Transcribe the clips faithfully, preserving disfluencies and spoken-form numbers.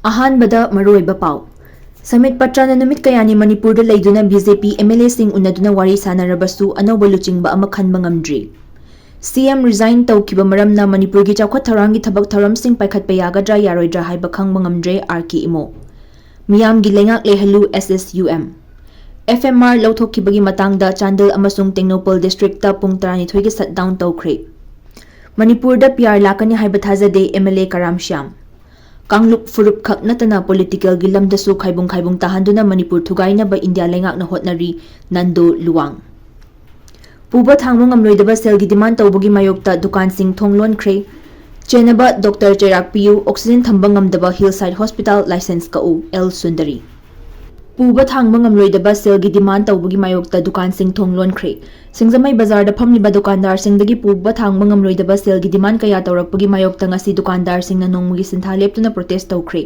ꯑꯍꯥꯟꯕꯗ ꯃꯔꯨꯑꯣꯏꯕ ꯄꯥꯎ꯫ ꯁꯃꯤꯠ ꯄꯇ꯭ꯔꯅ ꯅꯨꯃꯤꯠ ꯀꯌꯥꯅꯤ ꯃꯅꯤꯄꯨꯔꯗ ꯂꯩꯗꯨꯅ B J P M L ꯑꯦꯁꯤꯡ ꯎꯅꯗꯨꯅ ꯋꯥꯔꯤ ꯁꯥꯟꯅꯔꯕꯁꯨ ꯑꯅꯧꯕ ꯂꯨꯆꯤꯡꯕ ꯑꯃ ꯈꯟꯕ ꯉꯝꯗ꯭ꯔꯤ꯫ ꯁꯤ ꯑꯦꯝ resign ꯇꯧꯈꯤꯕ ꯃꯔꯝꯅ ꯃꯅꯤꯄꯨꯔꯒꯤ ꯆꯥꯎꯈꯠ ꯊꯧꯔꯥꯡꯒꯤ ꯊꯕꯛ ꯊꯧꯔꯝꯁꯤꯡ ꯄꯥꯏꯈꯠꯄ ꯌꯥꯒꯗ꯭ꯔꯥ ꯌꯥꯔꯣꯏꯗ꯭ꯔꯥ ꯍꯥꯏꯕ ꯈꯪꯕ ꯉꯝꯗ꯭ꯔꯦ, ꯑꯥꯔ ꯀꯦ ꯏꯃꯣ꯫ ꯃꯤꯌꯥꯝꯒꯤ ꯂꯩꯉꯥꯛ ꯂꯩꯍꯜꯂꯨ, S S U M. F M R ꯂꯧꯊꯣꯛꯈꯤꯕꯒꯤ ꯃꯇꯥꯡꯗ ꯆꯥꯟꯗꯦꯜ ꯑꯃꯁꯨꯡ ꯇꯦꯡꯅꯧꯄꯜ ꯗꯤꯁꯇ꯭ꯔꯤꯛꯇ ꯄꯨꯡ ꯇꯔꯥꯅꯤꯊꯣꯏꯒꯤ shutdown ꯇꯧꯈ꯭ꯔꯦ꯫ ꯃꯅꯤꯄꯨꯔꯗ ꯄꯤ ꯑꯥꯔ ꯂꯥꯛꯀꯅꯤ ꯍꯥꯏꯕ ꯊꯥꯖꯗꯦ, ꯑꯦꯝ ꯑꯦꯜ ꯑꯦ ꯀꯔꯥꯝ ꯁ꯭ꯌꯥꯝ꯫ ꯀꯥꯡꯂꯨꯞ ꯐꯨꯔꯨꯞ ꯈꯛ ꯅꯠꯇꯅ ꯄꯣꯂꯤꯇꯤꯀꯦꯜꯒꯤ ꯂꯝꯗꯁꯨ ꯈꯥꯏꯕꯨꯡ ꯈꯥꯏꯕꯨꯡ ꯇꯥꯍꯟꯗꯨꯅ ꯃꯅꯤꯄꯨꯔ ꯊꯨꯒꯥꯏꯅꯕ ꯏꯟꯗꯤꯌꯥ ꯂꯩꯉꯥꯛꯅ ꯍꯣꯠꯅꯔꯤ, ꯅꯟꯗꯣ ꯂꯨꯋꯥꯡ꯫ ꯄꯨꯕ ꯊꯥꯡꯕ ꯉꯝꯂꯣꯏꯗꯕ ꯁꯦꯜꯒꯤ demand ꯇꯧꯕꯒꯤ ꯃꯥꯌꯣꯛꯇ ꯗꯨꯀꯥꯟꯁꯤꯡ ꯊꯣꯡ ꯂꯣꯟꯈ꯭ꯔꯦ꯫ ꯆꯦꯟꯅꯕ ꯗꯣꯛꯇꯔ ꯆꯩꯔꯥꯛ ꯄꯤꯌꯨ, oxygen ꯊꯝꯕ ꯉꯝꯗꯕ Hillside Hospital license ꯀꯛꯎ, L Sundari. ꯄꯨꯕ ꯊꯥꯡꯕ ꯉꯝꯂꯣꯏꯗꯕ ꯁꯦꯜꯒꯤ demand ꯇꯧꯕꯒꯤ ꯃꯥꯌꯣꯛꯇ ꯗꯨꯀꯥꯟꯁꯤꯡ ꯊꯣꯡ ꯂꯣꯟꯈ꯭ꯔꯦ꯫ ꯁꯤꯡꯖꯃꯩ ꯕꯖꯥꯔꯗ ꯐꯝꯂꯤꯕ ꯗꯨꯀꯥꯟꯗꯥꯔꯁꯤꯡꯗꯒꯤ ꯄꯨꯕ ꯊꯥꯡꯕ ꯉꯝꯂꯣꯏꯗꯕ ꯁꯦꯜꯒꯤ demand ꯀꯌꯥ ꯇꯧꯔꯛꯄꯒꯤ ꯃꯥꯌꯣꯛꯇ ꯉꯁꯤ ꯗꯨꯀꯥꯟꯗꯥꯔꯁꯤꯡꯅ ꯅꯣꯡꯃꯒꯤ ꯁꯤꯟꯊꯥ ꯂꯦꯞꯇꯨꯅ protest ꯇꯧꯈ꯭ꯔꯦ꯫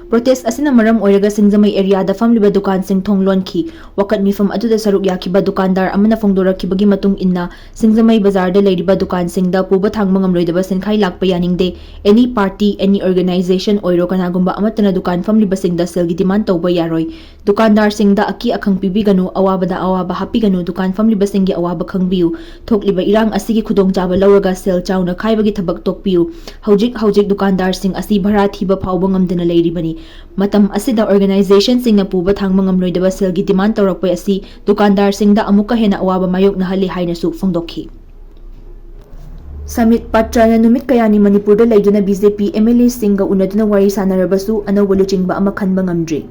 Protest ꯑꯁꯤꯅ ꯃꯔꯝ ꯑꯣꯏꯔꯒ ꯁꯤꯡꯖꯃꯩ areaꯗ ꯐꯝꯂꯤꯕ ꯗꯨꯀꯥꯟꯁꯤꯡ ꯊꯣꯡ ꯂꯣꯟꯈꯤ꯫ ꯋꯥꯀꯠ ꯃꯤꯐꯝ ꯑꯗꯨꯗ ꯁꯔꯨꯛ ꯌꯥꯈꯤꯕ ꯗꯨꯀꯥꯟꯗꯥꯔ ꯑꯃꯅ ꯐꯣꯡꯗꯣꯔꯛꯈꯤꯕꯒꯤ ꯃꯇꯨꯡ ꯏꯟꯅ, ꯁꯤꯡꯖꯃꯩ ꯕꯖꯥꯔꯗ ꯂꯩꯔꯤꯕ ꯗꯨꯀꯥꯟꯁꯤꯡꯗ ꯄꯨꯕ ꯊꯥꯡꯕ ꯉꯝꯂꯣꯏꯗꯕ ꯁꯦꯟꯈꯥꯏ ꯂꯥꯛꯄ ꯌꯥꯅꯤꯡꯗꯦ꯫ Any party, any organization ꯑꯣꯏꯔꯣ, ꯀꯅꯥꯒꯨꯝꯕ ꯑꯃꯠꯇꯅ ꯗꯨꯀꯥꯟ ꯐꯝꯂꯤꯕꯁꯤꯡꯗ ꯁꯦꯜꯒꯤ demand ꯇꯧꯕ ꯌꯥꯔꯣꯏ꯫ ꯗꯨꯀꯥꯟꯗꯥꯔꯁꯤꯡꯗ ꯑꯀꯤ ꯑꯈꯪ ꯄꯤꯕꯤꯒꯅꯨ, ꯑꯋꯥꯕꯗ ꯑꯋꯥꯕ ꯍꯥꯞꯄꯤꯒꯅꯨ, ꯗꯨꯀꯥꯟ ꯐꯝꯂꯤꯕꯁꯤꯡꯒꯤ ꯑꯋꯥꯕ ꯈꯪꯕꯤꯌꯨ꯫ ꯊꯣꯛꯂꯤꯕ ꯏꯔꯥꯡ ꯑꯁꯤꯒꯤ ꯈꯨꯗꯣꯡꯆꯥꯕ ꯂꯧꯔꯒ ꯁꯦꯜ ꯆꯥꯎꯅ ꯈꯥꯏꯕꯒꯤ ꯊꯕꯛ ꯇꯣꯛꯄꯤꯌꯨ꯫ ꯍꯧꯖꯤꯛ ꯍꯧꯖꯤꯛ ꯗꯨꯀꯥꯟꯗꯥꯔꯁꯤꯡ ꯑꯁꯤ ꯚꯔꯥ ꯊꯤꯕ ꯐꯥꯎꯕ ꯉꯝꯗꯅ ꯂꯩꯔꯤꯕꯅꯤ꯫ ꯃꯇꯝ ꯑꯁꯤꯗ organizationꯁꯤꯡꯅ ꯄꯨꯕ ꯊꯥꯡꯕ ꯉꯝꯂꯣꯏꯗꯕ ꯁꯦꯜꯒꯤ demand ꯇꯧꯔꯛꯄ ꯑꯁꯤ ꯗꯨꯀꯥꯟꯗꯥꯔꯁꯤꯡꯗ ꯑꯃꯨꯛꯀ ꯍꯦꯟꯅ ꯑꯋꯥꯕ ꯃꯥꯌꯣꯛꯅꯍꯜꯂꯤ ꯍꯥꯏꯅꯁꯨ ꯐꯣꯡꯗꯣꯛꯈꯤ꯫ ꯁꯃꯤꯠ ꯄꯇ꯭ꯔꯅ ꯅꯨꯃꯤꯠ ꯀꯌꯥꯅꯤ ꯃꯅꯤꯄꯨꯔꯗ ꯂꯩꯗꯨꯅ B J P M L ꯑꯦꯁꯤꯡꯒ ꯎꯅꯗꯨꯅ ꯋꯥꯔꯤ ꯁꯥꯟꯅꯔꯕꯁꯨ ꯑꯅꯧꯕ ꯂꯨꯆꯤꯡꯕ ꯑꯃ ꯈꯟꯕ ꯉꯝꯗ꯭ꯔꯤ꯫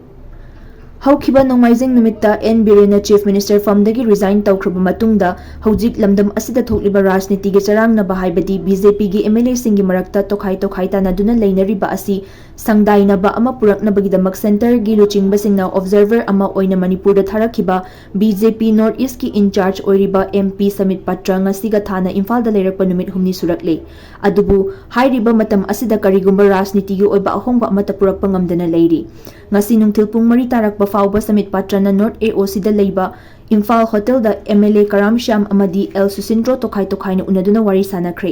ꯍꯧꯈꯤꯕ ꯅꯣꯡꯃꯥꯏꯖꯤꯡ ꯅꯨꯃꯤꯠꯇ ꯑꯦꯟ ꯕꯤꯔꯦꯟꯅ Chief Minister firmꯗꯒꯤ resign ꯇꯧꯈ꯭ꯔꯕ ꯃꯇꯨꯡꯗ, ꯍꯧꯖꯤꯛ ꯂꯝꯗꯝ ꯑꯁꯤꯗ ꯊꯣꯛꯂꯤꯕ ꯔꯥꯖꯅꯤꯇꯤꯒꯤ ꯆꯔꯥꯡꯅꯕ ꯍꯥꯏꯕꯗꯤ ꯕꯤ ꯖꯦ ꯄꯤꯒꯤ ꯑꯦꯝ ꯑꯦꯜ ꯑꯦꯁꯤꯡꯒꯤ ꯃꯔꯛꯇ ꯇꯣꯈꯥꯏ ꯇꯣꯈꯥꯏ ꯇꯥꯟꯅꯗꯨꯅ ꯂꯩꯅꯔꯤꯕ ꯑꯁꯤ ꯁꯪꯗꯥꯏꯅꯕ ꯑꯃ ꯄꯨꯔꯛꯅꯕꯒꯤꯗꯃꯛ centreꯒꯤ ꯂꯨꯆꯤꯡꯕꯁꯤꯡꯅ observer ꯑꯃ ꯑꯣꯏꯅ ꯃꯅꯤꯄꯨꯔꯗ ꯊꯥꯔꯛꯈꯤꯕ ꯕꯤ ꯖꯦ ꯄꯤ North Eastꯀꯤ in-charge ꯑꯣꯏꯔꯤꯕ ꯑꯦꯝ ꯄꯤ ꯁꯃꯤꯠ ꯄꯇ꯭ꯔ ꯉꯁꯤꯒ ꯊꯥꯅ ꯏꯝꯐꯥꯜꯗ ꯂꯩꯔꯛꯄ ꯅꯨꯃꯤꯠ ꯍꯨꯝꯅꯤ ꯁꯨꯔꯛꯂꯦ꯫ ꯑꯗꯨꯕꯨ ꯍꯥꯏꯔꯤꯕ ꯃꯇꯝ ꯑꯁꯤꯗ ꯀꯔꯤꯒꯨꯝꯕ ꯔꯥꯖꯅꯤꯇꯤꯒꯤ ꯑꯣꯏꯕ ꯑꯍꯣꯡꯕ ꯑꯃꯠꯇ ꯄꯨꯔꯛꯄ ꯉꯝꯗꯅ ꯂꯩꯔꯤ꯫ ꯉꯁꯤ ꯅꯨꯡꯊꯤꯜ ꯄꯨꯡ ꯃꯔꯤ ꯇꯥꯔꯛꯄ ꯐꯥꯎꯕ ꯁꯃꯤꯠ ꯄꯇ꯭ꯔꯅ North A O Cꯗ ꯂꯩꯕ ꯏꯝꯐꯥꯜ ꯍꯣꯇꯦꯜꯗ ꯑꯦꯝ ꯑꯦꯜ ꯑꯦ ꯀꯔꯥꯝ ꯁ꯭ꯌꯥꯝ ꯑꯃꯗꯤ ꯑꯦꯜ ꯁꯨꯁꯤꯟꯗ꯭ꯔꯣ ꯇꯣꯈꯥꯏ ꯇꯣꯈꯥꯏꯅ ꯎꯅꯗꯨꯅ ꯋꯥꯔꯤ ꯁꯥꯟꯅꯈ꯭ꯔꯦ꯫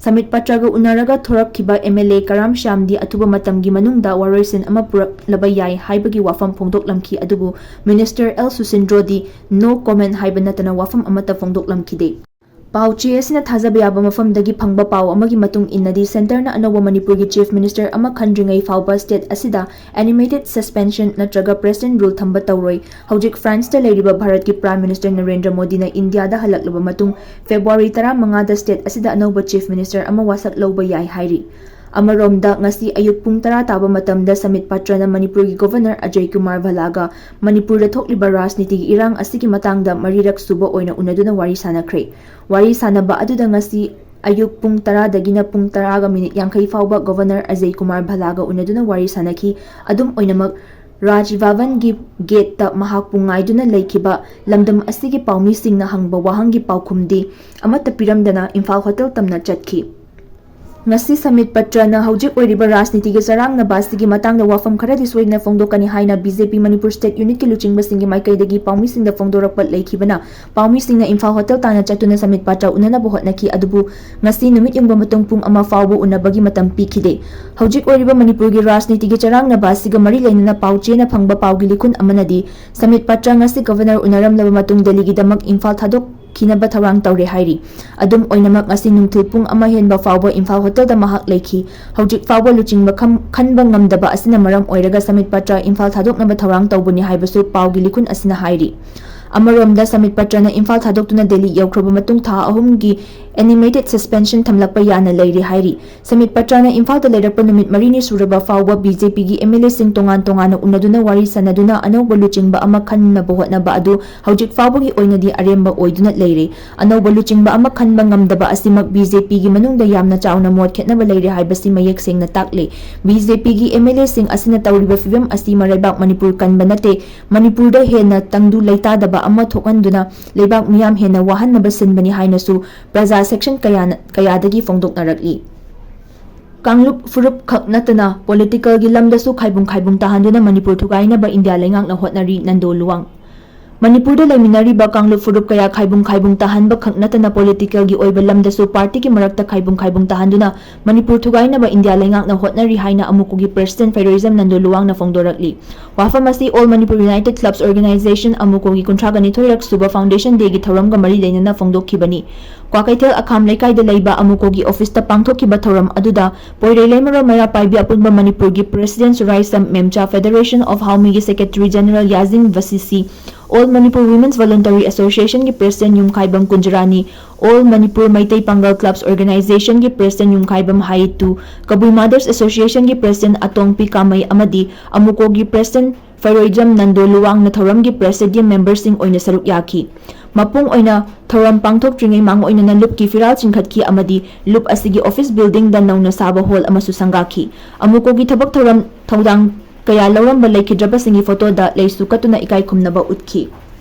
ꯁꯃꯤꯠ ꯄꯇ꯭ꯔꯒ ꯎꯅꯔꯒ ꯊꯣꯔꯛꯈꯤꯕ ꯑꯦꯝ ꯑꯦꯜ ꯑꯦ ꯀꯔꯥꯝ ꯁ꯭ꯌꯥꯝꯗꯤ ꯑꯊꯨꯕ ꯃꯇꯝꯒꯤ ꯃꯅꯨꯡꯗ ꯋꯥꯔꯣꯏꯁꯤꯟ ꯑꯃ ꯄꯨꯔꯛꯂꯕ ꯌꯥꯏ ꯍꯥꯏꯕꯒꯤ ꯋꯥꯐꯝ ꯐꯣꯡꯗꯣꯛꯂꯝꯈꯤ, ꯑꯗꯨꯕꯨ ꯃꯤꯅꯤꯁꯇꯔ ꯑꯦꯜ ꯁꯨꯁꯤꯟꯗ꯭ꯔꯣꯗꯤ no comment ꯍꯥꯏꯕ ꯅꯠꯇꯅ ꯋꯥꯐꯝ ꯑꯃꯠꯇ ꯐꯣꯡꯗꯣꯛꯂꯝꯈꯤꯗꯦ꯫ ꯄꯥꯎ ꯆꯦ ꯑꯁꯤꯅ ꯊꯥꯖꯕ ꯌꯥꯕ ꯃꯐꯝꯗꯒꯤ ꯐꯪꯕ ꯄꯥꯎ ꯑꯃꯒꯤ ꯃꯇꯨꯡ ꯏꯟꯅꯗꯤ, ꯁꯦꯟꯇꯔꯅ ꯑꯅꯧꯕ ꯃꯅꯤꯄꯨꯔꯒꯤ ꯆꯤꯐ ꯃꯤꯅꯤꯁꯇꯔ ꯑꯃ ꯈꯟꯗ꯭ꯔꯤꯉꯩ ꯐꯥꯎꯕ ꯁ꯭ꯇꯦꯠ ꯑꯁꯤꯗ animated suspension ꯅꯠꯇ꯭ꯔꯒ ꯄ꯭ꯔꯦꯁꯤꯗꯦꯟ ꯔꯨꯜ ꯊꯝꯕ ꯇꯧꯔꯣꯏ꯫ ꯍꯧꯖꯤꯛ ꯐ꯭ꯔꯥꯟꯁꯇ ꯂꯩꯔꯤꯕ ꯚꯥꯔꯠꯀꯤ ꯄ꯭ꯔꯥꯏꯝ ꯃꯤꯅꯤꯁꯇꯔ ꯅꯔꯦꯟꯗ꯭ꯔ ꯃꯣꯗꯤꯅ ꯏꯟꯗꯤꯌꯥꯗ ꯍꯜꯂꯛꯂꯕ ꯃꯇꯨꯡ ꯐꯦꯕ꯭ꯔꯨꯋꯥꯔꯤ ꯇꯔꯥꯃꯉꯥꯗ ꯁ꯭ꯇꯦꯠ ꯑꯁꯤꯗ ꯑꯅꯧꯕ ꯆꯤꯐ ꯃꯤꯅꯤꯁꯇꯔ ꯑꯃ ꯋꯥꯁꯛ ꯂꯧꯕ ꯌꯥꯏ ꯍꯥꯏꯔꯤ꯫ ꯑꯃꯔꯣꯝꯗ, ꯉꯁꯤ ꯑꯌꯨꯛ ꯄꯨꯡ ꯇꯔꯥ ꯇꯥꯕ ꯃꯇꯝꯗ ꯁꯃꯤꯠ ꯄꯇ꯭ꯔꯅ ꯃꯅꯤꯄꯨꯔꯒꯤ ꯒꯣꯚꯔꯅꯔ ꯑꯖꯌ ꯀꯨꯃꯥꯔ ꯚꯜꯂꯥꯒ ꯃꯅꯤꯄꯨꯔꯗ ꯊꯣꯛꯂꯤꯕ ꯔꯥꯖꯅꯤꯇꯤꯒꯤ ꯏꯔꯥꯡ ꯑꯁꯤꯒꯤ ꯃꯇꯥꯡꯗ ꯃꯔꯤꯔꯛ ꯁꯨꯕ ꯑꯣꯏꯅ ꯎꯅꯗꯨꯅ ꯋꯥꯔꯤ ꯁꯥꯟꯅꯈ꯭ꯔꯦ꯫ ꯋꯥꯔꯤ ꯁꯥꯟꯅꯕ ꯑꯗꯨꯗ ꯉꯁꯤ ꯑꯌꯨꯛ ꯄꯨꯡ ꯇꯔꯥꯗꯒꯤꯅ ꯄꯨꯡ ꯇꯔꯥꯒ ꯃꯤꯅꯤꯠ ꯌꯥꯡꯈꯩ ꯐꯥꯎꯕ ꯒꯣꯚꯔꯅꯔ ꯑꯖꯌ ꯀꯨꯃꯥꯔ ꯚꯜꯂꯥꯒ ꯎꯅꯗꯨꯅ ꯋꯥꯔꯤ ꯁꯥꯟꯅꯈꯤ꯫ ꯑꯗꯨꯝ ꯑꯣꯏꯅꯃꯛ, ꯔꯥꯖ ꯚꯕꯟꯒꯤ ꯒꯦꯠꯇ ꯃꯍꯥꯛꯄꯨ ꯉꯥꯏꯗꯨꯅ ꯂꯩꯈꯤꯕ ꯂꯝꯗꯝ ꯑꯁꯤꯒꯤ ꯄꯥꯎꯃꯤꯁꯤꯡꯅ ꯍꯪꯕ ꯋꯥꯍꯪꯒꯤ ꯄꯥꯎꯈꯨꯝꯗꯤ ꯑꯃꯠꯇ ꯄꯤꯔꯝꯗꯅ ꯏꯝꯐꯥꯜ ꯍꯣꯇꯦꯜ ꯇꯝꯅ ꯆꯠꯈꯤ꯫ ꯉꯁꯤ ꯁꯃꯤꯠ ꯄꯇ꯭ꯔꯅ ꯍꯧꯖꯤꯛ ꯑꯣꯏꯔꯤꯕ ꯔꯥꯖꯅꯤꯇꯤꯒꯤ ꯆꯔꯥꯡꯅꯕ ꯑꯁꯤꯒꯤ ꯃꯇꯥꯡꯗ ꯋꯥꯐꯝ ꯈꯔꯗꯤ ꯁꯣꯏꯗꯅ ꯐꯣꯡꯗꯣꯛꯀꯅꯤ ꯍꯥꯏꯅ ꯕꯤ ꯖꯦ ꯄꯤ ꯃꯅꯤꯄꯨꯔ ꯁ꯭ꯇꯦꯠ ꯌꯨꯅꯤꯠꯀꯤ ꯂꯨꯆꯤꯡꯕꯁꯤꯡꯒꯤ ꯃꯥꯏꯀꯩꯗꯒꯤ ꯄꯥꯎꯃꯤꯁꯤꯡꯗ ꯐꯣꯡꯗꯣꯔꯛꯄ ꯂꯩꯈꯤꯕꯅ, ꯄꯥꯎꯃꯤꯁꯤꯡꯅ ꯏꯝꯐꯥꯜ ꯍꯣꯇꯦꯜ ꯇꯥꯟꯅ ꯆꯠꯇꯨꯅ ꯁꯃꯤꯠ ꯄꯇ꯭ꯔ ꯎꯅꯅꯕ ꯍꯣꯠꯅꯈꯤ꯫ ꯑꯗꯨꯕꯨ ꯉꯁꯤ ꯅꯨꯃꯤꯠ ꯌꯨꯡꯕ ꯃꯇꯨꯡ ꯄꯨꯡ ꯑꯃ ꯐꯥꯎꯕ ꯎꯅꯕꯒꯤ ꯃꯇꯝ ꯄꯤꯈꯤꯗꯦ꯫ ꯍꯧꯖꯤꯛ ꯑꯣꯏꯔꯤꯕ ꯃꯅꯤꯄꯨꯔꯒꯤ ꯔꯥꯖꯅꯤꯇꯤꯒꯤ ꯆꯔꯥꯡꯅꯕ ꯑꯁꯤꯒ ꯃꯔꯤ ꯂꯩꯅꯅ ꯄꯥꯎ ꯆꯦꯅ ꯐꯪꯕ ꯄꯥꯎꯒꯤ ꯂꯤꯈꯨꯟ ꯑꯃꯅꯗꯤ, ꯁꯃꯤꯠ ꯄꯇ꯭ꯔ ꯉꯁꯤ ꯒꯚꯔꯅꯔ ꯎꯅꯔꯝꯂꯕ ꯃꯇꯨꯡ ꯗꯦꯜꯂꯤꯒꯤꯗꯃꯛ ꯏꯝꯐꯥꯜ ꯊꯥꯗꯣꯛꯈꯤꯅꯕ ꯊꯧꯔꯥꯡ ꯇꯧꯔꯦ ꯍꯥꯏꯔꯤ꯫ ꯑꯗꯨꯝ ꯑꯣꯏꯅꯃꯛ, ꯉꯁꯤ ꯅꯨꯡꯊꯤꯜ ꯄꯨꯡ ꯑꯃ ꯍꯦꯟꯕ ꯐꯥꯎꯕ ꯏꯝꯐꯥꯜ ꯍꯣꯇꯦꯜꯗ ꯃꯍꯥꯛ ꯂꯩꯈꯤ꯫ ꯍꯧꯖꯤꯛ ꯐꯥꯎꯕ ꯂꯨꯆꯤꯡꯕ ꯈꯝ-, ꯈꯟꯕ ꯉꯝꯗꯕ ꯑꯁꯤꯅ ꯃꯔꯝ ꯑꯣꯏꯔꯒ ꯁꯃꯤꯠ ꯄꯇ꯭ꯔ ꯏꯝꯐꯥꯜ ꯊꯥꯗꯣꯛꯅꯕ ꯊꯧꯔꯥꯡ ꯇꯧꯕꯅꯤ ꯍꯥꯏꯕꯁꯨ ꯄꯥꯎꯒꯤ ꯂꯤꯈꯨꯟ ꯑꯁꯤꯅ ꯍꯥꯏꯔꯤ꯫ ꯑꯃꯔꯣꯝꯗ, ꯁꯃꯤꯠ ꯄꯇ꯭ꯔꯅ ꯏꯝꯐꯥꯜ ꯊꯥꯗꯣꯛꯇꯨꯅ ꯗꯦꯜꯂꯤ ꯌꯧꯈ꯭ꯔꯕ ꯃꯇꯨꯡ ꯊꯥ ꯑꯍꯨꯝꯒꯤ animated suspension ꯊꯝꯂꯛꯄ ꯌꯥꯅ ꯂꯩꯔꯤ ꯍꯥꯏꯔꯤ꯫ ꯁꯃꯤꯠ ꯄꯇ꯭ꯔꯅ ꯏꯝꯐꯥꯜꯗ ꯂꯩꯔꯛꯄ ꯅꯨꯃꯤꯠ ꯃꯔꯤꯅꯤ ꯁꯨꯔꯕ ꯐꯥꯎꯕ ꯕꯤ ꯖꯦ ꯄꯤꯒꯤ ꯑꯦꯝ ꯑꯦꯜ ꯑꯦꯁꯤꯡ ꯇꯣꯉꯥꯟ ꯇꯣꯉꯥꯟꯅ ꯎꯅꯗꯨꯅ ꯋꯥꯔꯤ ꯁꯥꯟꯅꯗꯨꯅ ꯑꯅꯧꯕ ꯂꯨꯆꯤꯡꯕ ꯑꯃ ꯈꯟꯅꯕ ꯍꯣꯠꯅꯕ ꯑꯗꯨ ꯍꯧꯖꯤꯛ ꯐꯥꯎꯕꯒꯤ ꯑꯣꯏꯅꯗꯤ ꯑꯔꯦꯝꯕ ꯑꯣꯏꯗꯨꯅ ꯂꯩꯔꯦ꯫ ꯑꯅꯧꯕ ꯂꯨꯆꯤꯡꯕ ꯑꯃ ꯈꯟꯕ ꯉꯝꯗꯕ ꯑꯁꯤꯃꯛ ꯕꯤ ꯖꯦ ꯄꯤꯒꯤ ꯃꯅꯨꯡꯗ ꯌꯥꯝꯅ ꯆꯥꯎꯅ ꯃꯣꯠ ꯈꯦꯠꯅꯕ ꯂꯩꯔꯦ ꯍꯥꯏꯕꯁꯤ ꯃꯌꯦꯛ ꯁꯦꯡꯅ ꯇꯥꯛꯂꯦ꯫ ꯕꯤ ꯖꯦ ꯄꯤꯒꯤ ꯑꯦꯝ ꯑꯦꯜ ꯑꯦꯁꯤꯡ ꯑꯁꯤꯅ ꯇꯧꯔꯤꯕ ꯐꯤꯚꯝ ꯑꯁꯤ ꯃꯔꯩꯕꯥꯛ ꯃꯅꯤꯄꯨꯔ ꯀꯟꯕ ꯅꯠꯇꯦ, ꯃꯅꯤꯄꯨꯔꯗ ꯍꯦꯟꯅ ꯇꯪꯗꯨ ꯂꯩꯇꯥꯗꯕ ꯑꯃ ꯊꯣꯛꯍꯟꯗꯨꯅ ꯂꯩꯕꯥꯛ ꯃꯤꯌꯥꯝ ꯍꯦꯟꯅ ꯋꯥꯍꯟꯅꯕ ꯁꯤꯟꯕꯅꯤ ꯍꯥꯏꯅꯁꯨ ꯄ꯭ꯔꯖꯥ ꯁꯦꯛꯁꯟ ꯀꯌꯥꯅ, ꯀꯌꯥꯗꯒꯤ ꯐꯣꯡꯗꯣꯛꯅꯔꯛꯂꯤ꯫ ꯀꯥꯡꯂꯨꯞ ꯐꯨꯔꯨꯞ ꯈꯛ ꯅꯠꯇꯅ ꯄꯣꯂꯤꯇꯤꯀꯦꯜꯒꯤ ꯂꯝꯗꯁꯨ ꯈꯥꯏꯕꯨꯡ ꯈꯥꯏꯕꯨꯡ ꯇꯥꯍꯟꯗꯨꯅ ꯃꯅꯤꯄꯨꯔ ꯊꯨꯒꯥꯏꯅꯕ ꯏꯟꯗꯤꯌꯥ ꯂꯩꯉꯥꯛꯅ ꯍꯣꯠꯅꯔꯤ, ꯅꯟꯗꯣ ꯂꯨꯋꯥꯡ꯫ ꯃꯅꯤꯄꯨꯔꯗ ꯂꯩꯃꯤꯟꯅꯔꯤꯕ ꯀꯥꯡꯂꯨꯞ ꯐꯨꯔꯨꯞ ꯀꯌꯥ ꯈꯥꯏꯕꯨꯡ ꯈꯥꯏꯕꯨꯡ ꯇꯥꯍꯟꯕ ꯈꯛ ꯅꯠꯇꯅ political ꯒꯤ ꯑꯣꯏꯕ ꯂꯝꯗꯁꯨ party ꯒꯤ ꯃꯔꯛꯇ ꯈꯥꯏꯕꯨꯡ ꯈꯥꯏꯕꯨꯡ ꯇꯥꯍꯟꯗꯨꯅ ꯃꯅꯤꯄꯨꯔ ꯊꯨꯒꯥꯏꯅꯕ ꯏꯟꯗꯤꯌꯥ ꯂꯩꯉꯥꯛꯅ ꯍꯣꯠꯅꯔꯤ ꯍꯥꯏꯅ ꯑꯃꯨꯀꯣꯒꯤ president ꯐꯩꯔꯣꯏꯖꯝ ꯅꯟꯗꯣ ꯂꯨꯋꯥꯡꯅ ꯐꯣꯡꯗꯣꯔꯛꯂꯤ꯫ ꯋꯥꯐꯝ ꯑꯁꯤ All Manipur United Clubs Organisation ꯑꯃꯨꯀꯣꯒꯤ ꯀꯨꯟꯊ꯭ꯔꯥꯒ ꯅꯤꯊꯣꯏꯔꯛ ꯁꯨꯕ foundation day ꯒꯤ ꯊꯧꯔꯝꯒ ꯃꯔꯤ ꯂꯩꯅꯅ ꯐꯣꯡꯗꯣꯛꯈꯤꯕꯅꯤ꯫ ꯀ꯭ꯋꯥꯀꯩꯊꯦꯜ ꯑꯈꯥꯝ ꯂꯩꯀꯥꯏꯗ ꯂꯩꯕ ꯑꯃꯨꯀꯣꯒꯤ office ꯇ ꯄꯥꯡꯊꯣꯛꯈꯤꯕ ꯊꯧꯔꯝ ꯑꯗꯨꯗ ꯄꯣꯏꯔꯩ ꯂꯩꯃꯔꯣꯝ ꯃꯩꯔꯥ ꯄꯥꯏꯕꯤ ꯑꯄꯨꯟꯕ ꯃꯅꯤꯄꯨꯔꯒꯤ president ꯁꯨꯔꯥꯏꯁꯝ ꯃꯦꯝꯆꯥ, Federation of Haomyi ꯒꯤ secretary general ꯌꯥꯖꯤꯡ ꯚꯁꯤꯁꯤ, All Manipur Women's Voluntary Association ꯒꯤ president ꯌꯨꯝꯈꯥꯏꯕꯝ ꯀꯨꯟꯖꯔꯥꯅꯤ, All Manipur ꯃꯩꯇꯩ ꯄꯥꯡꯒꯜ Clubs Organisation ꯒꯤ president ꯌꯨꯝꯈꯥꯏꯕꯝ ꯍꯥꯏꯇꯨ, ꯀꯕꯨꯏ Mothers Association ꯒꯤ president ꯑꯇꯣꯡꯄꯤ ꯀꯥꯃꯩ ꯑꯃꯗꯤ ꯑꯃꯨꯀꯣꯒꯤ president ꯐꯩꯔꯣꯏꯖꯝ ꯅꯟꯗꯣ ꯂꯨꯋꯥꯡꯅ ꯊꯧꯔꯝꯒꯤ presidium member ꯁꯤꯡ ꯑꯣꯏꯅ ꯁꯔꯨꯛ ꯌꯥꯈꯤ꯫ ꯃꯄꯨꯡ ꯑꯣꯏꯅ ꯊꯧꯔꯝ ꯄꯥꯡꯊꯣꯛꯇ꯭ꯔꯤꯉꯩ ꯃꯥꯡꯑꯣꯏꯅꯅ ꯂꯨꯞꯀꯤ ꯐꯤꯔꯥꯜ ꯆꯤꯡꯈꯠꯈꯤ ꯑꯃꯗꯤ ꯂꯨꯞ ꯑꯁꯤꯒꯤ office building ꯗ ꯅꯧꯅ ꯁꯥꯕ hall ꯑꯃꯁꯨ ꯁꯪꯒꯥꯈꯤ꯫ ꯑꯃꯨꯀꯣꯒꯤ ꯊꯕꯛ ꯊꯧꯔꯝ ꯊꯧꯗꯥꯡ ꯀꯌꯥ ꯂꯧꯔꯝꯕ ꯂꯩꯈꯤꯗ꯭ꯔꯕꯁꯤꯡꯒꯤ photo ꯗ ꯂꯩꯁꯨ ꯀꯠꯇꯨꯅ ꯏꯀꯥꯏ ꯈꯨꯝꯅꯕ ꯎꯠꯈꯤ꯫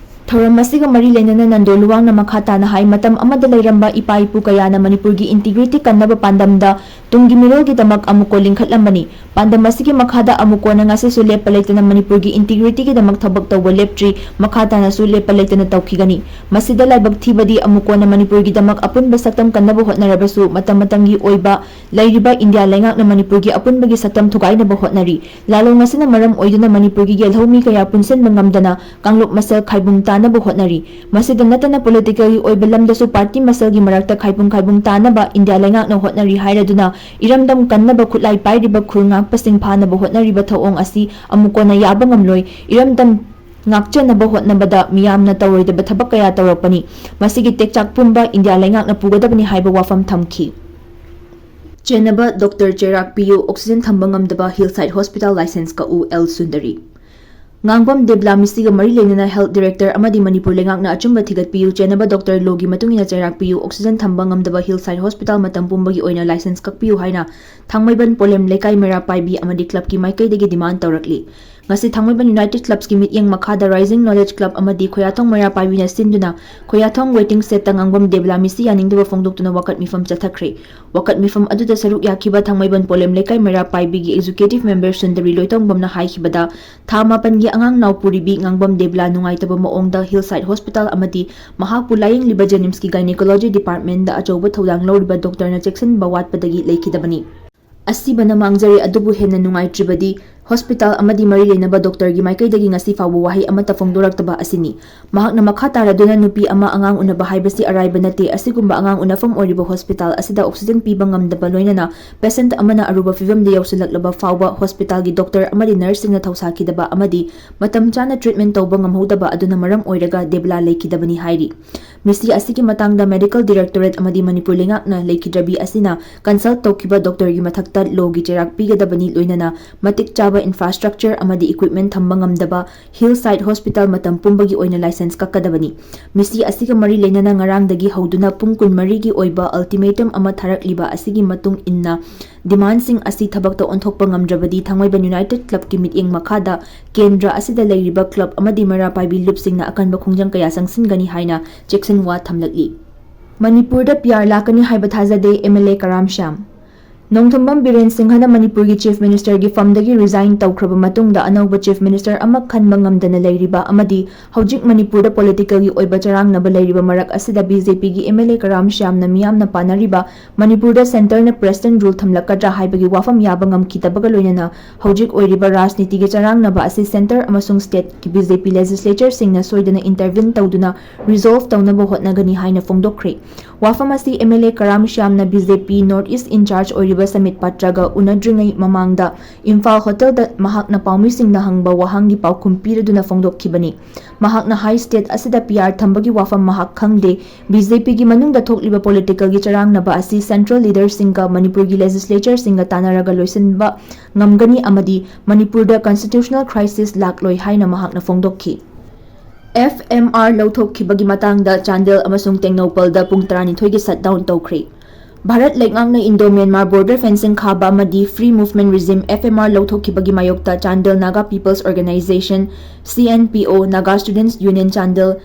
ꯊꯧꯔꯝ ꯑꯁꯤꯒ ꯃꯔꯤ ꯂꯩꯅꯅ ꯅꯟꯗꯣ ꯂꯨꯋꯥꯡꯅ ꯃꯈꯥ ꯇꯥꯅ ꯍꯥꯏ, ꯃꯇꯝ ꯑꯃꯗ ꯂꯩꯔꯝꯕ ꯏꯄꯥ ꯏꯄꯨ ꯀꯌꯥꯅ ꯃꯅꯤꯄꯨꯔꯒꯤ integrity ꯀꯟꯅꯕ ꯄꯥꯟꯗꯝꯗ ꯇꯨꯡꯒꯤ ꯃꯤꯔꯣꯜꯒꯤꯗꯃꯛ ꯑꯃꯨꯀꯣ ꯂꯤꯡꯈꯠꯂꯝꯕꯅꯤ꯫ ꯄꯥꯟꯗꯝ ꯑꯁꯤꯒꯤ ꯃꯈꯥꯗ ꯑꯃꯨꯀꯣꯅ ꯉꯁꯤꯁꯨ ꯂꯦꯞꯄ ꯂꯩꯇꯅ ꯃꯅꯤꯄꯨꯔꯒꯤ integrity ꯒꯤꯗꯃꯛ ꯊꯕꯛ ꯇꯧꯕ ꯂꯦꯞꯇ꯭ꯔꯤ, ꯃꯈꯥ ꯇꯥꯅꯁꯨ ꯂꯦꯞꯄ ꯂꯩꯇꯅ ꯇꯧꯈꯤꯒꯅꯤ꯫ ꯃꯁꯤꯗ ꯂꯥꯏꯕꯛ ꯊꯤꯕꯗꯤ ꯑꯃꯨꯀꯣꯅ ꯃꯅꯤꯄꯨꯔꯒꯤꯗꯃꯛ ꯑꯄꯨꯟꯕ ꯁꯛꯇꯝ ꯀꯟꯅꯕ ꯍꯣꯠꯅꯔꯕꯁꯨ ꯃꯇꯝ ꯃꯇꯝꯒꯤ ꯑꯣꯏꯕ ꯂꯩꯔꯤꯕ ꯏꯟꯗꯤꯌꯥ ꯂꯩꯉꯥꯛꯅ ꯃꯅꯤꯄꯨꯔꯒꯤ ꯑꯄꯨꯟꯕꯒꯤ ꯁꯛꯇꯝ ꯊꯨꯒꯥꯏꯅꯕ ꯍꯣꯠꯅꯔꯤ꯫ ꯂꯥꯂꯣꯡ ꯑꯁꯤꯅ ꯃꯔꯝ ꯑꯣꯏꯗꯨꯅ ꯃꯅꯤꯄꯨꯔꯒꯤ ꯌꯦꯜꯍꯧꯃꯤ ꯀꯌꯥ ꯄꯨꯟꯁꯤꯟꯕ ꯉꯝꯗꯅ ꯀꯥꯡꯂꯨꯞ ꯃꯁꯦꯜ ꯈꯥꯏꯕꯨꯡ ꯇꯥꯅꯕ ꯍꯣꯠꯅꯔꯤ꯫ ꯃꯁꯤꯗ ꯅꯠꯇꯅ political ꯒꯤ ꯑꯣꯏꯕ ꯂꯝꯗꯁꯨ party ꯃꯁꯦꯜꯒꯤ ꯃꯔꯛꯇ ꯈꯥꯏꯕꯨꯡ ꯈꯥꯏꯕꯨꯡ ꯇꯥꯅꯕ ꯏꯟꯗꯤꯌꯥ ꯂꯩꯉꯥꯛꯅ ꯍꯣꯠꯅꯔꯤ ꯍꯥꯏꯔꯗꯨꯅ ꯏꯔꯝꯗꯝ ꯀꯟꯅꯕ ꯈꯨꯠꯂꯥꯏ ꯄꯥꯏꯔꯤꯕ ꯈꯨꯜ ꯉꯥꯛꯄꯁꯤꯡ ꯐꯥꯅꯕ ꯍꯣꯠꯅꯔꯤꯕ ꯊꯧꯑꯣꯡ ꯑꯁꯤ ꯑꯃꯨꯛ ꯀꯣꯟꯅ ꯌꯥꯕ ꯉꯝꯂꯣꯏ꯫ ꯏꯔꯝꯗꯝ ꯉꯥꯛꯆꯅꯕ ꯍꯣꯠꯅꯕꯗ ꯃꯤꯌꯥꯝꯅ ꯇꯧꯔꯣꯏꯗꯕ ꯊꯕꯛ ꯀꯌꯥ ꯇꯧꯔꯛꯄꯅꯤ꯫ ꯃꯁꯤꯒꯤ ꯇꯦꯛꯆꯥꯛ ꯄꯨꯝꯕ ꯏꯟꯗꯤꯌꯥ ꯂꯩꯉꯥꯛꯅ ꯄꯨꯒꯗꯕꯅꯤ ꯍꯥꯏꯕ ꯋꯥꯐꯝ ꯊꯝꯈꯤ꯫ ꯆꯦꯟꯅꯕ ꯗꯣꯛꯇꯔ ꯆꯩꯔꯥꯛ ꯄꯤꯌꯨ, oxygen ꯊꯝꯕ ꯉꯝꯗꯕ Hillside Hospital license ꯀꯛꯎ, L Sundari. ꯉꯥꯡꯕꯝ ꯗꯦꯕꯂꯥ ꯃꯤꯁꯤꯒ ꯃꯔꯤ ꯂꯩꯅꯅ health director ꯑꯃꯗꯤ ꯃꯅꯤꯄꯨꯔ ꯂꯩꯉꯥꯛꯅ ꯑꯆꯨꯝꯕ ꯊꯤꯒꯠꯄꯤꯌꯨ, ꯆꯦꯟꯅꯕ ꯗꯣꯛꯇꯔ ꯂꯣꯒꯤ ꯃꯇꯨꯡ ꯏꯟꯅ ꯆꯩꯔꯥꯛ ꯄꯤꯌꯨ, oxygen ꯊꯝꯕ ꯉꯝꯗꯕ Hillside Hospital ꯃꯇꯝ ꯄꯨꯝꯕꯒꯤ ꯑꯣꯏꯅ license ꯀꯛꯄꯤꯌꯨ ꯍꯥꯏꯅ ꯊꯥꯡꯃꯩꯕꯟ ꯄꯣꯂꯦꯝ ꯂꯩꯀꯥꯏ ꯃꯩꯔꯥ ꯄꯥꯏꯕꯤ ꯑꯃꯗꯤ club ꯀꯤ ꯃꯥꯏꯀꯩꯗꯒꯤ demand ꯇꯧꯔꯛꯂꯤ꯫ ꯉꯁꯤ ꯊꯥꯡꯃꯩꯕꯟ United Clubꯁꯀꯤ ꯃꯤꯠꯌꯦꯡ ꯃꯈꯥꯗ Rising Knowledge Club ꯑꯃꯗꯤ ꯈꯣꯌꯥꯊꯣꯡ ꯃꯩꯔꯥ ꯄꯥꯏꯕꯤꯅ ꯁꯤꯟꯗꯨꯅ ꯈꯣꯌꯥꯊꯣꯡ waiting shedꯇ ꯉꯥꯡꯕꯝ ꯗꯦꯕꯂꯥ ꯃꯤꯁꯤ ꯌꯥꯅꯤꯡꯗꯕ ꯐꯣꯡꯗꯣꯛꯇꯨꯅ ꯋꯥꯀꯠ ꯃꯤꯐꯝ ꯆꯠꯊꯈ꯭ꯔꯦ꯫ ꯋꯥꯀꯠ ꯃꯤꯐꯝ ꯑꯗꯨꯗ ꯁꯔꯨꯛ ꯌꯥꯈꯤꯕ ꯊꯥꯡꯃꯩꯕꯟ ꯄꯣꯂꯦꯝ ꯂꯩꯀꯥꯏ ꯃꯩꯔꯥ ꯄꯥꯏꯕꯤꯒꯤ Executive Member ꯁꯨꯟꯗꯔꯤ ꯂꯣꯏꯇꯣꯡꯕꯝꯅ ꯍꯥꯏꯈꯤꯕꯗ, ꯊꯥ ꯃꯥꯄꯟꯒꯤ ꯑꯉꯥꯡ ꯅꯥꯎꯄꯨꯔꯤꯕꯤ ꯉꯥꯡꯕꯝ ꯗꯦꯕꯂꯥ ꯅꯨꯡꯉꯥꯏꯇꯕ ꯃꯑꯣꯡꯗ Hillside Hospital ꯑꯃꯗꯤ ꯃꯍꯥꯛꯄꯨ ꯂꯥꯌꯦꯡꯂꯤꯕ JNIMSꯀꯤ Gynecology Departmentꯗ ꯑꯆꯧꯕ ꯊꯧꯗꯥꯡ ꯂꯧꯔꯤꯕ ꯗꯣꯛꯇꯔꯅ ꯆꯦꯛꯁꯤꯟꯕ ꯋꯥꯠꯄꯗꯒꯤ ꯂꯩꯈꯤꯗꯕꯅꯤ꯫ ꯑꯁꯤꯕꯅ ꯃꯥꯡꯖꯔꯦ, ꯑꯗꯨꯕꯨ ꯍꯦꯟꯅ ꯅꯨꯡꯉꯥꯏꯇ꯭ꯔꯤꯕꯗꯤ hospital ꯑꯃꯗꯤ ꯃꯔꯤ ꯂꯩꯅꯕ ꯗꯣꯛꯇꯔꯒꯤ ꯃꯥꯏꯀꯩꯗꯒꯤ ꯉꯁꯤ ꯐꯥꯎꯕ ꯋꯥꯍꯩ ꯑꯃꯠꯇ ꯐꯣꯡꯗꯣꯔꯛꯇꯕ ꯑꯁꯤꯅꯤ꯫ ꯃꯍꯥꯛꯅ ꯃꯈꯥ ꯇꯥꯔꯗꯨꯅ ꯅꯨꯄꯤ ꯑꯃ ꯑꯉꯥꯡ ꯎꯅꯕ ꯍꯥꯏꯕꯁꯤ ꯑꯔꯥꯏꯕ ꯅꯠꯇꯦ, ꯑꯁꯤꯒꯨꯝꯕ ꯑꯉꯥꯡ ꯎꯅꯐꯝ ꯑꯣꯏꯔꯤꯕ hospital ꯑꯁꯤꯗ oxygen ꯄꯤꯕ ꯉꯝꯗꯕ ꯂꯣꯏꯅꯅ patient ꯑꯃꯅ ꯑꯔꯨꯕ ꯐꯤꯚꯝꯗ ꯌꯧꯁꯤꯜꯂꯛꯂꯕ ꯐꯥꯎꯕ hospitalꯒꯤ ꯗꯣꯛꯇꯔ ꯑꯃꯗꯤ nurseꯁꯤꯡꯅ ꯊꯧꯁꯥꯈꯤꯗꯕ ꯑꯃꯗꯤ ꯃꯇꯝ ꯆꯥꯅ treatment ꯇꯧꯕ ꯉꯝꯍꯧꯗꯕ ꯑꯗꯨꯅ ꯃꯔꯝ ꯑꯣꯏꯔꯒ ꯗꯦꯕꯂꯥ ꯂꯩꯈꯤꯗꯕꯅꯤ ꯍꯥꯏꯔꯤ꯫ ꯃꯤꯁꯤ ꯑꯁꯤꯒꯤ ꯃꯇꯥꯡꯗ Medical Directorate ꯑꯃꯗꯤ ꯃꯅꯤꯄꯨꯔ ꯂꯩꯉꯥꯛꯅ ꯂꯩꯈꯤꯗ꯭ꯔꯕꯤ ꯑꯁꯤꯅ consult ꯇꯧꯈꯤꯕ ꯗꯣꯛꯇꯔꯒꯤ ꯃꯊꯛꯇ lawꯒꯤ ꯆꯩꯔꯥꯛ ꯄꯤꯒꯗꯕꯅꯤ, ꯂꯣꯏꯅꯅ ꯃꯇꯤꯛ ꯆꯥꯕ infrastructure ꯑꯃꯗꯤ equipment ꯊꯝꯕ ꯉꯝꯗꯕ Hillside Hospital ꯃꯇꯝ ꯄꯨꯝꯕꯒꯤ ꯑꯣꯏꯅ license ꯀꯛꯀꯗꯕꯅꯤ꯫ ꯃꯤꯁꯤ ꯑꯁꯤꯒ ꯃꯔꯤ ꯂꯩꯅꯅ ꯉꯔꯥꯡꯗꯒꯤ ꯍꯧꯗꯨꯅ ꯄꯨꯡ ꯀꯨꯟꯃꯔꯤꯒꯤ ꯑꯣꯏꯕ ultimatum ꯑꯃ ꯊꯥꯔꯛꯂꯤꯕ ꯑꯁꯤꯒꯤ ꯃꯇꯨꯡ ꯏꯟꯅ demandꯁꯤꯡ ꯑꯁꯤ ꯊꯕꯛꯇ ꯑꯣꯟꯊꯣꯛꯄ ꯉꯝꯗ꯭ꯔꯕꯗꯤ ꯊꯥꯡꯃꯩꯕꯟ United Clubꯀꯤ ꯃꯤꯠꯌꯦꯡ ꯃꯈꯥꯗ ꯀꯦꯟꯗ꯭ꯔ ꯑꯁꯤꯗ ꯂꯩꯔꯤꯕ club ꯑꯃꯗꯤ ꯃꯩꯔꯥ ꯄꯥꯏꯕꯤ ꯂꯨꯞꯁꯤꯡꯅ ꯑꯀꯟꯕ ꯈꯣꯡꯖꯪ ꯀꯌꯥ ꯆꯪꯁꯤꯟꯒꯅꯤ ꯍꯥꯏꯅ ꯆꯦꯛꯁꯤꯟꯋꯥ ꯊꯝꯂꯛꯂꯤ꯫ ꯃꯅꯤꯄꯨꯔꯗ PR ꯂꯥꯛꯀꯅꯤ ꯍꯥꯏꯕ ꯊꯥꯖꯗꯦ, MLA ꯀꯔꯥꯝ ꯁ꯭ꯌꯥꯝ꯫ ꯅꯣꯡꯊꯣꯝꯕꯝ ꯕꯤꯔꯦꯟ ꯁꯤꯡꯍꯅ ꯃꯅꯤꯄꯨꯔꯒꯤ Chief Ministerꯒꯤ ꯐꯝꯗꯒꯤ resign ꯇꯧꯈ꯭ꯔꯕ ꯃꯇꯨꯡꯗ ꯑꯅꯧꯕ Chief Minister ꯑꯃ ꯈꯟꯕ ꯉꯝꯗꯅ ꯂꯩꯔꯤꯕ ꯑꯃꯗꯤ ꯍꯧꯖꯤꯛ ꯃꯅꯤꯄꯨꯔꯗ politicalꯒꯤ ꯑꯣꯏꯕ ꯆꯔꯥꯡꯅꯕ ꯂꯩꯔꯤꯕ ꯃꯔꯛ ꯑꯁꯤꯗ BJPꯒꯤ MLA ꯀꯔꯥꯝ ꯁ꯭ꯌꯥꯝꯅ ꯃꯤꯌꯥꯝꯅ ꯄꯥꯅꯔꯤꯕ ꯃꯅꯤꯄꯨꯔꯗ centreꯅ Preston rule ꯊꯝꯂꯛꯀꯗ꯭ꯔꯥ ꯍꯥꯏꯕꯒꯤ ꯋꯥꯐꯝ ꯌꯥꯕ ꯉꯝꯈꯤꯗꯕꯒ ꯂꯣꯏꯅꯅ ꯍꯧꯖꯤꯛ ꯑꯣꯏꯔꯤꯕ ꯔꯥꯖꯅꯤꯇꯤꯒꯤ ꯆꯔꯥꯡꯅꯕ ꯑꯁꯤ centre ꯑꯃꯁꯨꯡ stateꯀꯤ BJP legislatureꯁꯤꯡꯅ ꯁꯣꯏꯗꯅ intervene ꯇꯧꯗꯨꯅ resolve ꯇꯧꯅꯕ ꯍꯣꯠꯅꯒꯅꯤ ꯍꯥꯏꯅ ꯐꯣꯡꯗꯣꯛꯈ꯭ꯔꯦ꯫ ꯋꯥꯐꯝ ꯑꯁꯤ MLA ꯀꯔꯥꯝ ꯁ꯭ꯌꯥꯝꯅ BJP North East in-charge ꯑꯣꯏꯔꯤꯕ ꯁꯃꯤꯠ ꯄꯥꯇ꯭ꯔꯒ ꯎꯅꯗ꯭ꯔꯤꯉꯩ ꯃꯃꯥꯡꯗ ꯏꯝꯐꯥꯜ ꯍꯣꯇꯦꯜꯗ ꯃꯍꯥꯛꯅ ꯄꯥꯎꯃꯤꯁꯤꯡꯅ ꯍꯪꯕ ꯋꯥꯍꯪꯒꯤ ꯄꯥꯎꯈꯨꯝ ꯄꯤꯔꯗꯨꯅ ꯐꯣꯡꯗꯣꯛꯈꯤꯕꯅꯤ꯫ ꯃꯍꯥꯛꯅ ꯍꯥꯏ state ꯑꯁꯤꯗ PR ꯊꯝꯕꯒꯤ ꯋꯥꯐꯝ ꯃꯍꯥꯛ ꯈꯪꯗꯦ꯫ BJPꯒꯤ ꯃꯅꯨꯡꯗ ꯊꯣꯛꯂꯤꯕ politicalꯒꯤ ꯆꯔꯥꯡꯅꯕ ꯑꯁꯤ central leaderꯁꯤꯡꯒ ꯃꯅꯤꯄꯨꯔꯒꯤ legislatureꯁꯤꯡꯒ ꯇꯥꯟꯅꯔꯒ ꯂꯣꯏꯁꯤꯟꯕ ꯉꯝꯒꯅꯤ ꯑꯃꯗꯤ ꯃꯅꯤꯄꯨꯔꯗ constitutional crisis ꯂꯥꯛꯂꯣꯏ ꯍꯥꯏꯅ ꯃꯍꯥꯛꯅ ꯐꯣꯡꯗꯣꯛꯈꯤ꯫ FMR ꯂꯧꯊꯣꯛꯈꯤꯕꯒꯤ ꯃꯇꯥꯡꯗ ꯆꯥꯟꯗꯦꯜ ꯑꯃꯁꯨꯡ ꯇꯦꯡꯅꯧꯄꯜꯗ ꯄꯨꯡ ꯇꯔꯥꯅꯤꯊꯣꯏꯒꯤ shutdown ꯇꯧꯈ꯭ꯔꯦ꯫ ꯚꯥꯔꯠ ꯂꯩꯉꯥꯛꯅ Indo-Myanmar border fencing ꯈꯥꯕ ꯑꯃꯗꯤ Free Movement Regime, F M R, ꯂꯧꯊꯣꯛꯈꯤꯕꯒꯤ ꯃꯥꯌꯣꯛꯇ Chandel Naga People's Organization, C N P O, Naga Students Union Chandel,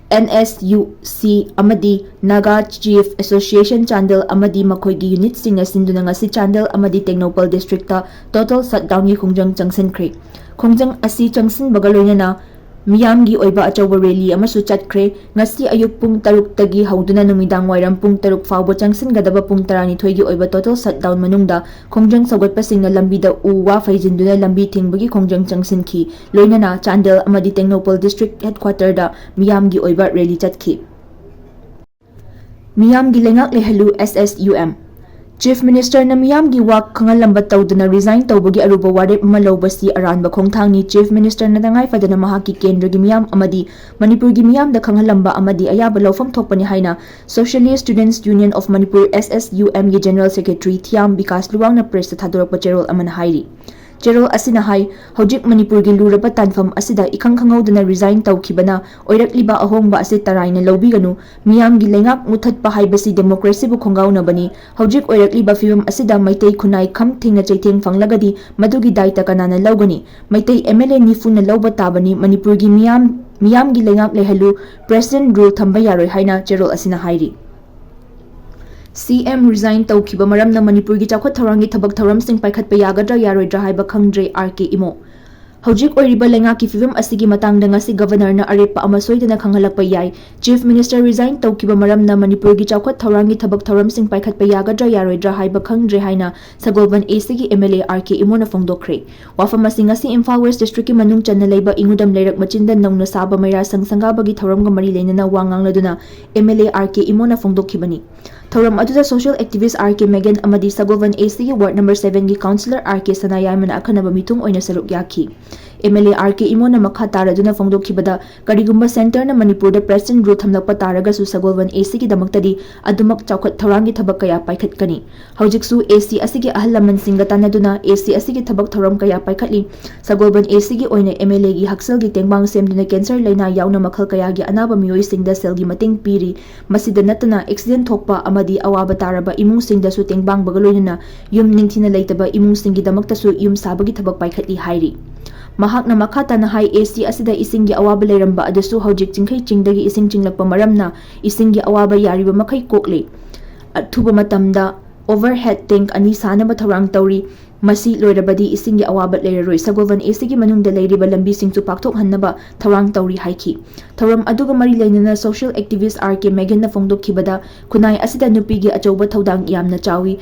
N S U C, ꯑꯃꯗꯤ Naga Chief Association Chandel ꯑꯃꯗꯤ ꯃꯈꯣꯏꯒꯤ unitꯁꯤꯡꯅ ꯁꯤꯟꯗꯨꯅ ꯉꯁꯤ Chandel ꯑꯃꯗꯤ ꯇꯦꯡꯅꯧꯄꯜ districtꯇ total shutdownꯒꯤ ꯈꯣꯡꯖꯪ ꯆꯪꯁꯤꯟꯈ꯭ꯔꯦ꯫ ꯈꯣꯡꯖꯪ ꯑꯁꯤ ꯆꯪꯁꯤꯟꯕꯒ ꯂꯣꯏꯅꯅ ꯃꯤꯌꯥꯝꯒꯤ ꯑꯣꯏꯕ ꯑꯆꯧꯕ rally ꯑꯃꯁꯨ ꯆꯠꯈ꯭ꯔꯦ꯫ ꯉꯁꯤ ꯑꯌꯨꯛ ꯄꯨꯡ ꯇꯔꯨꯛꯇꯒꯤ ꯍꯧꯗꯨꯅ ꯅꯨꯃꯤꯗꯥꯡ ꯋꯥꯏꯔꯝ ꯄꯨꯡ ꯇꯔꯨꯛ ꯐꯥꯎꯕ ꯆꯪꯁꯤꯟꯒꯗꯕ ꯄꯨꯡ ꯇꯔꯥꯅꯤꯊꯣꯏꯒꯤ ꯑꯣꯏꯕ total shutdown ꯃꯅꯨꯡꯗ ꯈꯣꯡꯖꯪ ꯁꯧꯒꯠꯄꯁꯤꯡꯅ ꯂꯝꯕꯤꯗ ꯎ ꯋꯥ ꯐꯩꯖꯤꯟꯗꯨꯅ ꯂꯝꯕꯤ ꯊꯤꯡꯕꯒꯤ ꯈꯣꯡꯖꯪ ꯆꯪꯁꯤꯟꯈꯤ꯫ ꯂꯣꯏꯅꯅ ꯆꯥꯟꯗꯦꯜ ꯑꯃꯗꯤ ꯇꯦꯡꯅꯧꯄꯜ district headquarterꯗ ꯃꯤꯌꯥꯝꯒꯤ ꯑꯣꯏꯕ rally ꯆꯠꯈꯤ꯫ ꯃꯤꯌꯥꯝꯒꯤ ꯂꯩꯉꯥꯛ ꯂꯩꯍꯜꯂꯨ, S S U M꯫ Chief Ministerꯅ ꯃꯤꯌꯥꯝꯒꯤ ꯋꯥ ꯈꯪꯍꯜꯂꯝꯕ ꯇꯧꯗꯅ resign ꯇꯧꯕꯒꯤ ꯑꯔꯨꯕ ꯋꯥꯔꯦꯞ ꯑꯃ ꯂꯧꯕꯁꯤ ꯑꯔꯥꯟꯕ ꯈꯣꯡꯊꯥꯡꯅꯤ꯫ Chief Ministerꯅ ꯇꯉꯥꯏ ꯐꯗꯅ ꯃꯍꯥꯛꯀꯤ ꯀꯦꯟꯗ꯭ꯔꯒꯤ ꯃꯤꯌꯥꯝ ꯑꯃꯗꯤ ꯃꯅꯤꯄꯨꯔꯒꯤ ꯃꯤꯌꯥꯝꯗ ꯈꯪꯍꯜꯂꯝꯕ ꯑꯃꯗꯤ ꯑꯌꯥꯕ ꯂꯧꯐꯝ ꯊꯣꯛꯄꯅꯤ ꯍꯥꯏꯅ Socialist Students Union of Manipur, S S U Mꯒꯤ General Secretary ꯊꯤꯌꯥꯝ ꯕꯤꯀꯥꯁ ꯂꯨꯋꯥꯡꯅ pressꯇ ꯊꯥꯗꯣꯔꯛꯄ ꯆꯦꯔꯣꯜ ꯑꯃꯅ ꯍꯥꯏꯔꯤ꯫ ꯆꯦꯔꯣꯜ ꯑꯁꯤꯅ ꯍꯥꯏ, ꯍꯧꯖꯤꯛ ꯃꯅꯤꯄꯨꯔꯒꯤ ꯂꯨꯔꯕ ꯇꯥꯟꯐꯝ ꯑꯁꯤꯗ ꯏꯈꯪ ꯈꯪꯍꯧꯗꯅ resign ꯇꯧꯈꯤꯕꯅ ꯑꯣꯏꯔꯛꯂꯤꯕ ꯑꯍꯣꯡꯕ ꯑꯁꯤ ꯇꯔꯥꯏꯅ ꯂꯧꯕꯤꯒꯅꯨ꯫ ꯃꯤꯌꯥꯝꯒꯤ ꯂꯩꯉꯥꯛ ꯃꯨꯊꯠꯄ ꯍꯥꯏꯕꯁꯤ democracyꯕꯨ ꯈꯣꯡꯒꯥꯎꯅꯕꯅꯤ꯫ ꯍꯧꯖꯤꯛ ꯑꯣꯏꯔꯛꯂꯤꯕ ꯐꯤꯕꯝ ꯑꯁꯤꯗ ꯃꯩꯇꯩ ꯈꯨꯟꯅꯥꯏ ꯈꯝ ꯊꯦꯡꯅ ꯆꯩꯊꯦꯡ ꯐꯪꯂꯒꯗꯤ ꯃꯗꯨꯒꯤ ꯗꯥꯏꯇ ꯀꯅꯥꯅ ꯂꯧꯒꯅꯤ? ꯃꯩꯇꯩ M L A ꯅꯤꯐꯨꯅ ꯂꯧꯕ ꯇꯥꯕꯅꯤ꯫ ꯃꯅꯤꯄꯨꯔꯒꯤ ꯃꯤꯌꯥꯝ, ꯃꯤꯌꯥꯝꯒꯤ ꯂꯩꯉꯥꯛ ꯂꯩꯍꯜꯂꯨ, President rule ꯊꯝꯕ ꯌꯥꯔꯣꯏ ꯍꯥꯏꯅ ꯆꯦꯔꯣꯜ ꯑꯁꯤꯅ ꯍꯥꯏꯔꯤ꯫ C M resign ꯇꯧꯈꯤꯕ ꯃꯔꯝꯅ ꯃꯅꯤꯄꯨꯔꯒꯤ ꯆꯥꯎꯈꯠ ꯊꯧꯔꯥꯡꯒꯤ ꯊꯕꯛ ꯊꯧꯔꯝꯁꯤꯡ ꯄꯥꯏꯈꯠꯄ ꯌꯥꯒꯗ꯭ꯔꯥ ꯌꯥꯔꯣꯏꯗ꯭ꯔꯥ ꯍꯥꯏꯕ ꯈꯪꯗ꯭ꯔꯦ, R K ꯏꯃꯣ꯫ ꯍꯧꯖꯤꯛ ꯑꯣꯏꯔꯤꯕ ꯂꯩꯉꯥꯛꯀꯤ ꯐꯤꯕꯝ ꯑꯁꯤꯒꯤ ꯃꯇꯥꯡꯗ ꯉꯁꯤ Governorꯅ ꯑꯔꯦꯞꯄ ꯑꯃ ꯁꯣꯏꯗꯅ ꯈꯪꯍꯜꯂꯛꯄ ꯌꯥꯏ꯫ Chief Minister resign ꯇꯧꯈꯤꯕ ꯃꯔꯝꯅ ꯃꯅꯤꯄꯨꯔꯒꯤ ꯆꯥꯎꯈꯠ ꯊꯧꯔꯥꯡꯒꯤ ꯊꯕꯛ ꯊꯧꯔꯝꯁꯤꯡ ꯄꯥꯏꯈꯠꯄ ꯌꯥꯒꯗ꯭ꯔꯥ ꯌꯥꯔꯣꯏꯗ꯭ꯔꯥ ꯍꯥꯏꯕ ꯈꯪꯗ꯭ꯔꯦ ꯍꯥꯏꯅ ꯁꯒꯣꯜꯕꯟ ACꯒꯤ M L A R K ꯏꯃꯣꯅ ꯐꯣꯡꯗꯣꯛꯈ꯭ꯔꯦ꯫ ꯋꯥꯐꯝ ꯑꯁꯤ ꯉꯁꯤ ꯏꯝꯐꯥꯜ West districtꯀꯤ ꯃꯅꯨꯡ ꯆꯟꯅ ꯂꯩꯕ ꯏꯉꯨꯗꯝ ꯂꯩꯔꯛ ꯃꯆꯤꯟꯗ ꯅꯧꯅ ꯁꯥꯕ ꯃꯩꯔꯥ ꯁꯪ ꯁꯪꯒꯥꯕꯒꯤ ꯊꯧꯔꯝꯒ ꯃꯔꯤ ꯂꯩꯅꯅ ꯋꯥ ꯉꯥꯡꯂꯗꯨꯅ M L A R K ꯏꯃꯣꯅ ꯐꯣꯡꯗꯣꯛꯈꯤꯕꯅꯤ꯫ ꯊꯧꯔꯝ ꯑꯗꯨꯗ social activist R K ꯃꯦꯒꯟ ꯑꯃꯗꯤ ꯁꯒꯣꯜꯕꯟ ACꯒꯤ ward number sevenꯒꯤ councillor R K ꯁꯅꯥꯌꯥꯏꯃꯅ ꯑꯈꯟꯅꯕ ꯃꯤꯊꯨꯡ ꯑꯣꯏꯅ ꯁꯔꯨꯛ ꯌꯥꯈꯤ꯫ ꯑꯦꯝ ꯑꯦꯜ ꯑꯦ ꯑꯥꯔ ꯀꯦ ꯏꯃꯣꯅ ꯃꯈꯥ ꯇꯥꯔꯗꯨꯅ ꯐꯣꯡꯗꯣꯛꯈꯤꯕꯗ, ꯀꯔꯤꯒꯨꯝꯕ ꯁꯦꯟꯇꯔꯅ ꯃꯅꯤꯄꯨꯔꯗ ꯄ꯭ꯔꯦꯁ ꯑꯦꯟ ꯔꯨꯜ ꯊꯝꯂꯛꯄ ꯇꯥꯔꯒꯁꯨ ꯁꯒꯣꯜꯕꯟ ꯑꯦ ꯁꯤꯒꯤꯗꯃꯛꯇꯗꯤ ꯑꯗꯨꯃꯛ ꯆꯥꯎꯈꯠ ꯊꯧꯔꯥꯡꯒꯤ ꯊꯕꯛ ꯀꯌꯥ ꯄꯥꯏꯈꯠꯀꯅꯤ꯫ ꯍꯧꯖꯤꯛꯁꯨ ꯑꯦ ꯁꯤ ꯑꯁꯤꯒꯤ ꯑꯍꯜ ꯂꯃꯟꯁꯤꯡꯒ ꯇꯥꯟꯅꯗꯨꯅ ꯑꯦ ꯁꯤ ꯑꯁꯤꯒꯤ ꯊꯕꯛ ꯊꯧꯔꯝ ꯀꯌꯥ ꯄꯥꯏꯈꯠꯂꯤ꯫ ꯁꯒꯣꯜꯕꯟ ꯑꯦ ꯁꯤꯒꯤ ꯑꯣꯏꯅ ꯑꯦꯝ ꯑꯦꯜ ꯑꯦꯒꯤ ꯍꯛꯁꯦꯜꯒꯤ ꯇꯦꯡꯕꯥꯡ ꯁꯦꯝꯗꯨꯅ ꯀꯦꯟꯁꯔ ꯂꯩꯅꯥ ꯌꯥꯎꯅ ꯃꯈꯜ ꯀꯌꯥꯒꯤ ꯑꯅꯥꯕ ꯃꯤꯑꯣꯏꯁꯤꯡꯗ ꯁꯦꯜꯒꯤ ꯃꯇꯦꯡ ꯄꯤꯔꯤ꯫ ꯃꯁꯤꯗ ꯅꯠꯇꯅ ꯑꯦꯛꯁꯤꯗꯦꯟ ꯊꯣꯛꯄ ꯑꯃꯗꯤ ꯑꯋꯥꯕ ꯇꯥꯔꯕ ꯏꯃꯨꯡꯁꯤꯡꯗꯁꯨ ꯇꯦꯡꯕꯥꯡꯕꯒ ꯂꯣꯏꯅꯅ ꯌꯨꯝ ꯅꯤꯡꯊꯤꯅ ꯂꯩꯇꯕ ꯏꯃꯨꯡꯁꯤꯡꯒꯤꯗꯃꯛꯇꯁꯨ ꯌꯨꯝ ꯁꯥꯕꯒꯤ ꯊꯕꯛ ꯄꯥꯏꯈꯠꯂꯤ ꯍꯥꯏꯔꯤ꯫ ꯃꯍꯥꯛꯅ ꯃꯈꯥ ꯇꯥꯅ ꯍꯥꯏ, ꯑꯦ ꯁꯤ ꯑꯁꯤꯗ ꯏꯁꯤꯡꯒꯤ ꯑꯋꯥꯕ ꯂꯩꯔꯝꯕ ꯑꯗꯨꯁꯨ ꯍꯧꯖꯤꯛ ꯆꯤꯡꯈꯩ ꯆꯤꯡꯗꯒꯤ ꯏꯁꯤꯡ ꯆꯤꯡꯂꯛꯄ ꯃꯔꯝꯅ ꯏꯁꯤꯡꯒꯤ ꯑꯋꯥꯕ ꯌꯥꯔꯤꯕ ꯃꯈꯩ ꯀꯣꯛꯂꯤ꯫ ꯑꯊꯨꯕ ꯃꯇꯝꯗ overhead tank ꯑꯅꯤ ꯁꯥꯅꯕ ꯊꯧꯔꯥꯡ ꯇꯧꯔꯤ꯫ ꯃꯁꯤ ꯂꯣꯏꯔꯕꯗꯤ ꯏꯁꯤꯡꯒꯤ ꯑꯋꯥꯕ ꯂꯩꯔꯔꯣꯏ꯫ ꯁꯒꯣꯜꯕꯟ ꯑꯦ ꯁꯤꯒꯤ ꯃꯅꯨꯡꯗ ꯂꯩꯔꯤꯕ ꯂꯝꯕꯤꯁꯤꯡꯁꯨ ꯄꯥꯛꯊꯣꯛꯍꯟꯅꯕ ꯊꯧꯔꯥꯡ ꯇꯧꯔꯤ ꯍꯥꯏꯈꯤ꯫ ꯊꯧꯔꯝ ꯑꯗꯨꯒ ꯃꯔꯤ ꯂꯩꯅꯅ social activist ꯑꯥꯔ ꯀꯦ ꯃꯦꯒꯟꯅ ꯐꯣꯡꯗꯣꯛꯈꯤꯕꯗ, ꯈꯨꯟꯅꯥꯏ ꯑꯁꯤꯗ ꯅꯨꯄꯤꯒꯤ ꯑꯆꯧꯕ ꯊꯧꯗꯥꯡ ꯌꯥꯝꯅ ꯆꯥꯎꯏ꯫